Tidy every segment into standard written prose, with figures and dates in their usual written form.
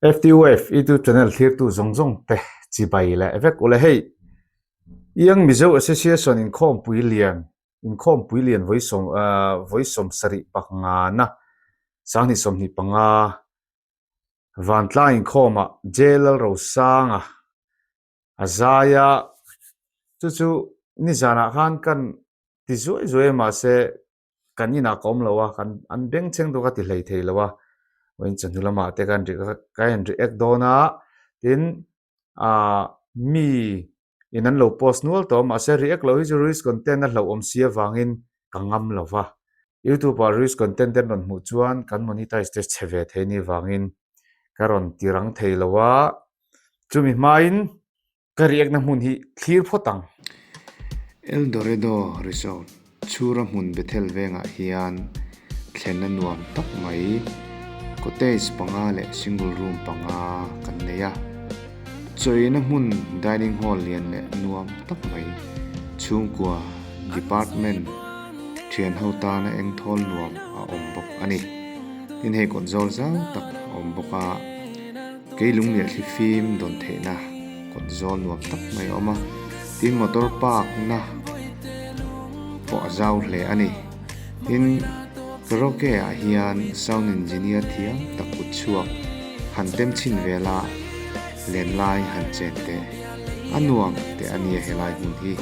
FTUF YouTube channel thlirtu zawng zawng te chibai leh vek ule hei Young Mizo Association inkhawmpui lian inkhawmpui lian vawi sawm vawi sawm sarih pangana sanghnih sawmhnih panga vantlang inkhawmah J Lalrosanga a zai a chu chu nizanah khan kan ti zuai zuai a mahse kan inah ka awm lo a kan an bengchheng dawk a ti hlei thei lo a vawiin chawhnu lamah te khan ka en react dawn a tin ah mi in an lo post nual tawh a mahse react loh hi chu reels content a hlauhawm si avangin ka ngam lo va youtube ah reels content te an rawn hmuh chuan kan monetize te chhe ve thei ni vangin ka rawn ti rang thei lo a chumi hmain Ka riakna hmun hi thlir phawt ang. El Dorado Resort, Chhura hmun Bethel vengah hian thlenna nuam tak mai cottage panga leh single room panga kan nei a. Chawina hmun dining hall lian leh nuam tak mai chhungkua department thian ho tana engthawl nuam a awm bawk a ni. Tin hei kawt zawl zau tak a awm bawk a. Kei lungleh thli fim dawn theihna kawt zawl nuam tak mai a awm a, tin motor park na pawh a zau hle a ni. Tin, karaoke ah hian sound engineer thiam tak kut chhuak han tem chhin vela len lai han chen teh a nuam teh a nia helai hmun hi.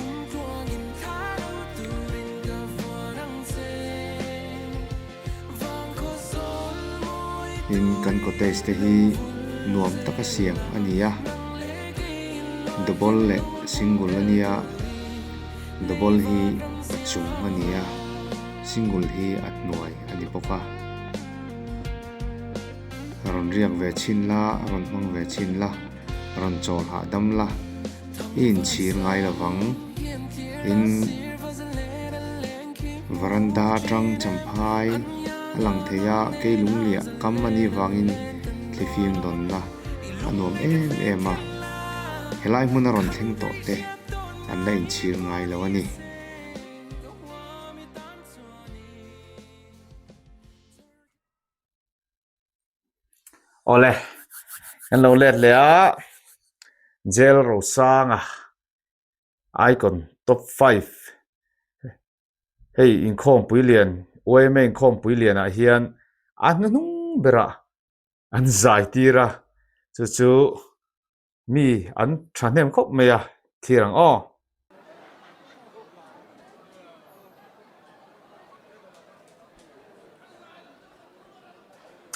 Tin kan cottage te hi nuam taka siam a ni a double leh single a nia double hi a chung a ni a single hi a hnuai a ni bawk a rawn riak ve chhin la rawn hmang ve chhin la rawn chawl hahdam la i inchhir ngai lovang tin. Varanda atang champhai a lang thei a, kei lungliah kam a nih vangin thlifim dawnna a nuam em em a, helai hmun a rawn thleng tawh te an la inchhir ngai lo a ni. Awle, kan lo let leh a, Jail Rosanga. Icon top 5 hei inkhawmpui lian yma inkhawmpui lianah hian a hnuhnung berah an zai tir a chu chu mi an thahnem khawp mai a thlir ang aw.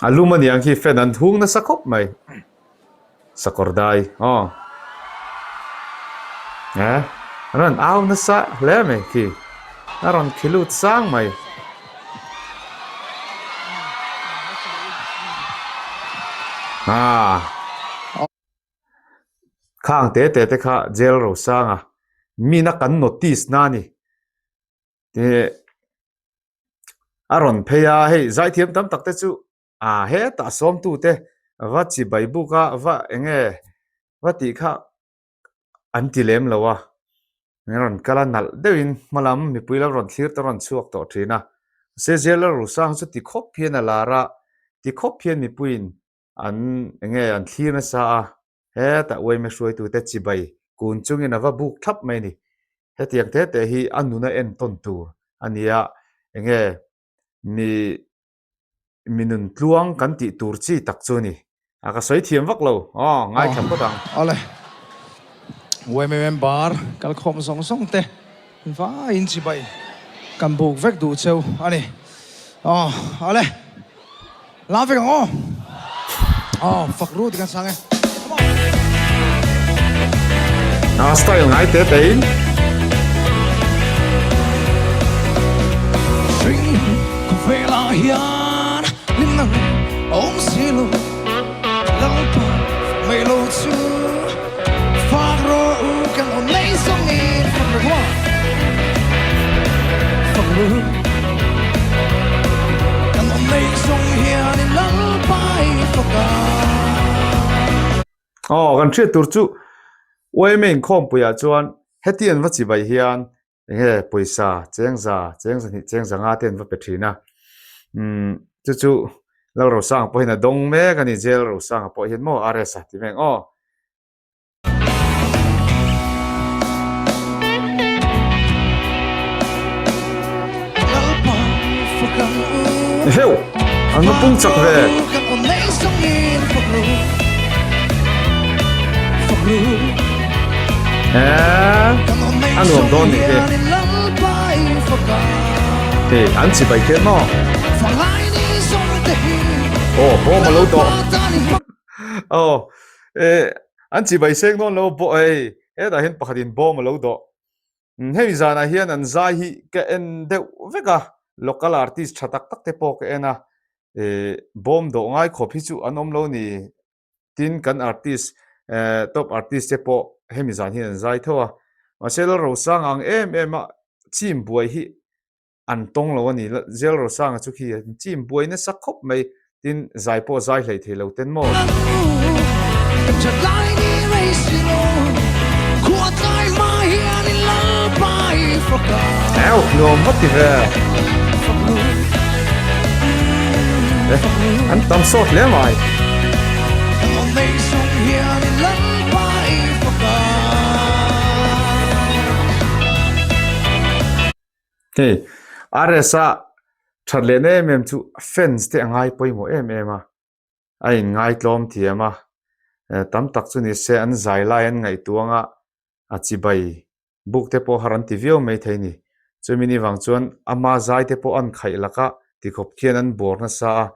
A lum aniang khi fan an hung nasa khawp mai. Sakawr dai aw. Eh an rawn au nasa hle mai khi. A rawn khi lut sang mai. Ah. Khang te te te kha jail rosanga mina kan notice na ni. Te a rawn phei a hei zaithiam tam tak te chu ah hetah sawmtu te va chibai buk a va eng nge va tih kha an ti lem lo a min rawn kal a nalh deuhin hma lam mipui lam rawn thlir te rawn chhuak tawh thin a mahse Zela Rusang chu ti khawp hian a lar a ti khawp hian mipuiin an eng nge an thlir nasa a hetah uaime hruaitute chibai kun chungin a va buk thlap mai a ni hetiang te te hi a nuna entawn tur a ni a eng nge mi mi nun tluang kan tih tur chi tak chu a ni a ka sawi thiam vak lo aw ngaithla phawt ang. Awle uaime member kalkhawm zawng zawng te vaiin chibai kan buk vek duh cheu a ni aw awle. Lam vek ang aw. Aw, fak ru ti kan sang e. Come on. A style ngai te te in. Ring khawvelah hian hlimna a awm si lo Lalpa mai lo chu fak rawh u kan awm nei zawngin fak ru come on fak ru Kan awm nei zawng hian in Lalpa i fak a. Aw kan hriat tur chu yma inkhawmpuiah chuan heti an va chibai hian enge pawisa chengza chengza hnih chengza nga te an va pe thin a umm chu chu. Lalrosanga pawhin a dawng mek a ni, Jail Rosanga pawh hian maw RS a ti mek aw. Heuh! An va pung chak ve! Eee, a nuam dawn nih hi. Hei, an chibai kher maw? Aw, bawm a lo dawh. Aw, eh, an chibai seng dawn lo bawh ei. Hetah hian pakhatin bawm a lo dawh. Hemi zanah hian an zai hi ka en deuh vek a, local artist tha tak tak te pawh ka en a, eh, bawm dawh ngai khawp hi chu an awm lo ni. Tin, kan artist, eh, top artist te pawh hemi zan hian an zai tho a. Mahse, Lalrosanga ang em em a chim buai hi an tawng lo a ni. Lalrosanga chu khi an chim buai nasa khawp mai. Tin, zai pawh zai hlei thei lo ten maw? Ew, nuam vat ti ve. An tam sawt hle mai. Hei, RS-a that lehna em em chu fans te a ngai pawimawh em em a, a inngaitlawm thiam a, tam tak chu ni se an zai lai an ngaihtuang a, a chibai buk te pawh har an ti viau mai thei ni. Chumi ni vang chuan ama zai te pawh an khaih laka tikhawp khian an bawr nasa a.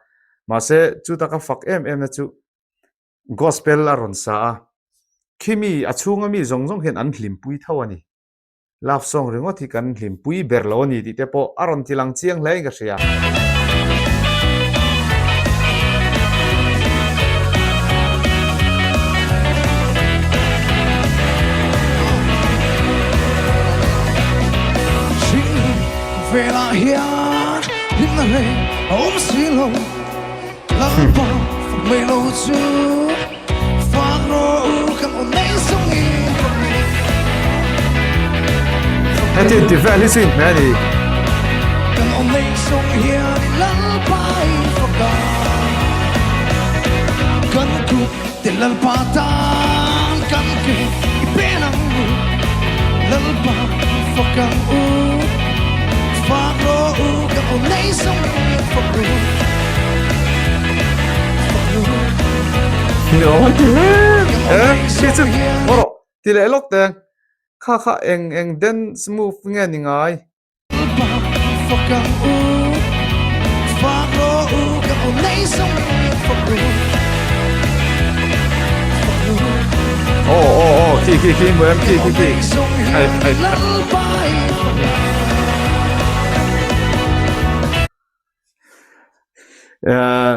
Mahse, chu taka fak em em na chu Gospel a rawn sa a, khimi a chhunga mi zawng zawng hian an hlimpui tho a ni. Love song ringawt hi kan hlimpui ber lo a ni tih te pawh a rawn ti lang chiang hle in ka hria. Velah hian hlimna reng a awm si lo Lalpa fak mai lo chu Fak rawh u kan awm nei sungin fak mai Heti inti vel hi chu inhmeh a ni. Kan awm nei sung hian Lalpa i fak a Kan kut te Lalpa tan kan ke i pen ang u Lalpa fak ang u Fak rawh u kan awm nei sungin fak u Fak u Nuam ti hle eh khi chu maw rawh ti leh lawk teng kha kha eng eng dance move nge ni ngai. Aw aw aw khi khi khi hmu em khi khi khi ai ai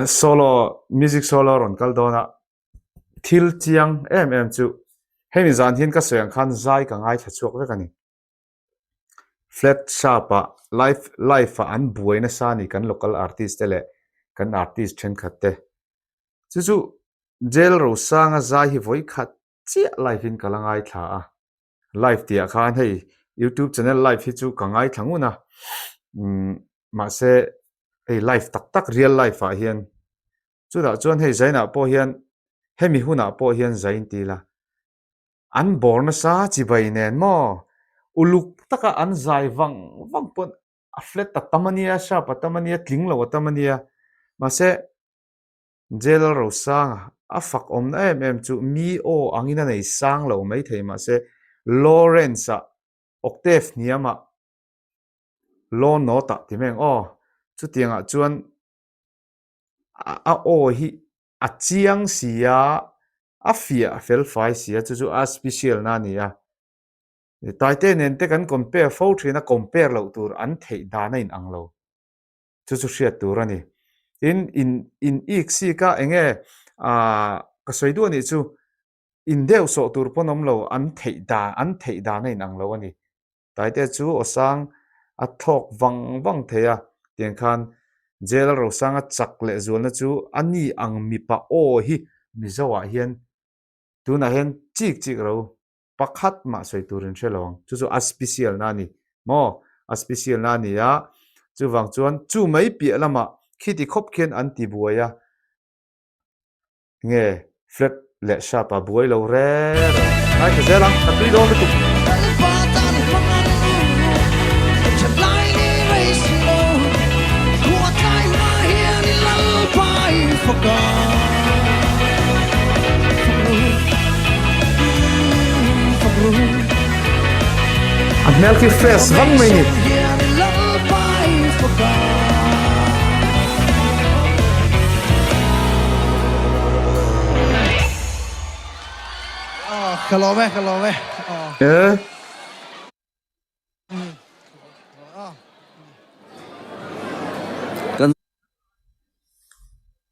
Solo music solo rawn kal dawn a thil chiang em em chu hemi zan hian ka sawi ang khan zai ka ngaithla chhuak vek a ni. Flat sharp ah live live ah an buai nasa a ni kan local artist te leh kan artist thenkhat te. Chu chu Jail Rosanga zai hi vawi khat chiah live in ka la ngaithla a. Live tih ah khan hei youtube channel live hi chu ka ngaithla ngun a umm mahse hei live tak tak real life ah hian chutah chuan hei zainah pawh hian hemi hunah pawh hian zai in ti la An bawr nasa chibai nen maw? Uluk taka an zai vang vang pawn a flat a tam a nia, sharp a tam a nia, tling lo a tam a nia. Mahse, Jail Rosanga a fak awmna em em chu mi aw angin a nei sang lo maithei mahse Lawrence-a octave hniamah low note-ah ti mai ang aw. Chutiangah chuan a aw hi a chiang si a, a fiah a fel fai si a, chu chu a special na a ni a. Taite nen te kan compare fo thin a, compare loh tur an theih dan a inang lo. Chu chu hriat tur a ni. Tin, in in ik sik a eng nge ah ka sawi duh a nih chu in deuh sawh tur pawn awm lo, an theih dan an theih dan a inang lo a ni. Taite chu awsang a thlawk vang vang thei a, tiang khan Jail Rosanga chak leh zualna chu a ni ang mipa aw hi Mizo ah hian tunah hian chik chik ro pakhat mah sawi turin hre lo ang, chu chu a special na a ni maw? A special na a ni a, chuvang chuan chu mai piah lamah. Khiti khawp khian an ti buai a. Nge flat leh sharp a buai lo reng reng. Ngaithla zel ang, ka tui dawn lutuk. A hmel khi fresh vang mai ni. Ka lawm e, ka lawm e. E.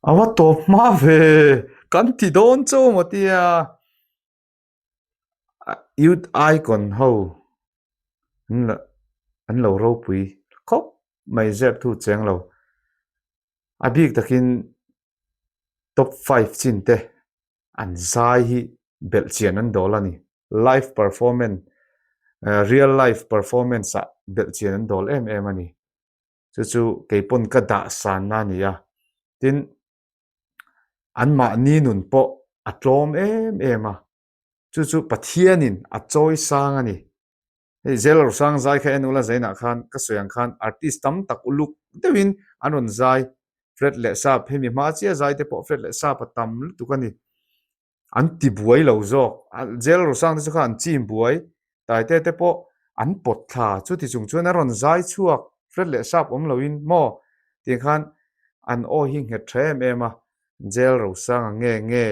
A va tawp hma ve, kan ti dawn chauh maw tia. Youth icon ho an lo ropui khawp mai zep thu cheng lo. A bik takin top five chin te an zai hi belh chian an dawl a ni. Live performance real life performance ah belh chian an dawl em em a ni. Chu chu kei pawn ka dah sanna a ni a. Tin, anmahni nun pawh a tlawm em em a, chu chu Pathianin a chawi sang a ni. Hei Zel Rosang zai kha en ula zainah khan ka sawi ang khan artist tam tak uluk deuhin an rawn zai Fred leh Sap hemi hma chiah zai te pawh Fred leh Sap a tam lutuk a ni. An ti buai lo zawk. Zel Rosang te chu kha an chim buai Taite te pawh an pawt thla chuti chung chuan a rawn zai chhuak Fred leh Sap awm loin maw tih khan an aw hi nghet tha em em a Zel Rosang a nge nge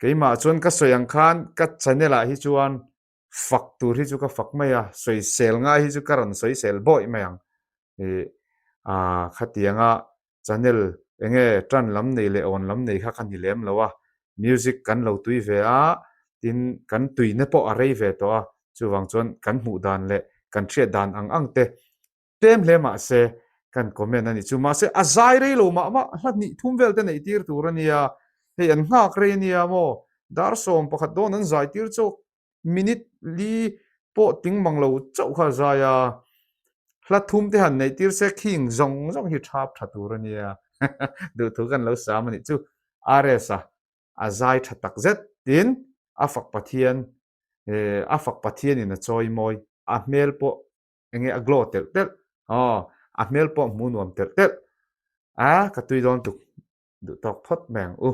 keimah chuan ka sawi ang khan ka channel ah hi chuan fak tur hi chu ka fak mai a, sawisel ngai hi chu ka rawn sawisel bawih mai ang. Ih ah khatianga channel enge tan lam nei leh awn lam nei kha ka ni lem lo a, music kan lo tui ve a, tin kan tuina pawh a rei ve tawh a, chuvang chuan kan hmuh dan leh kan hriat dan ang ang te Tlem hle mahse kan comment a ni chu. Mahse a zai rei lo mah mah hla hnih thum vel te neih tir tur a nia. Hei an nghak rei a nia maw? Dar 11 dawn an zai tir chauh minute li pawh ting mang lo chauh kha a zai a. Hla thum te han neih tir se khing zawng zawng hi thap tha tur a nia. Duhthu kan lo sam a nih chu. RS-a a zai tha tak zet tin a fak Pathian a fak Pathianin a chawi mawi a hmel pawh enge a glow telh telh aw a hmel pawh hmu nuam telh telh a ka tui dawn tuk duh tawk phawt mai ang u.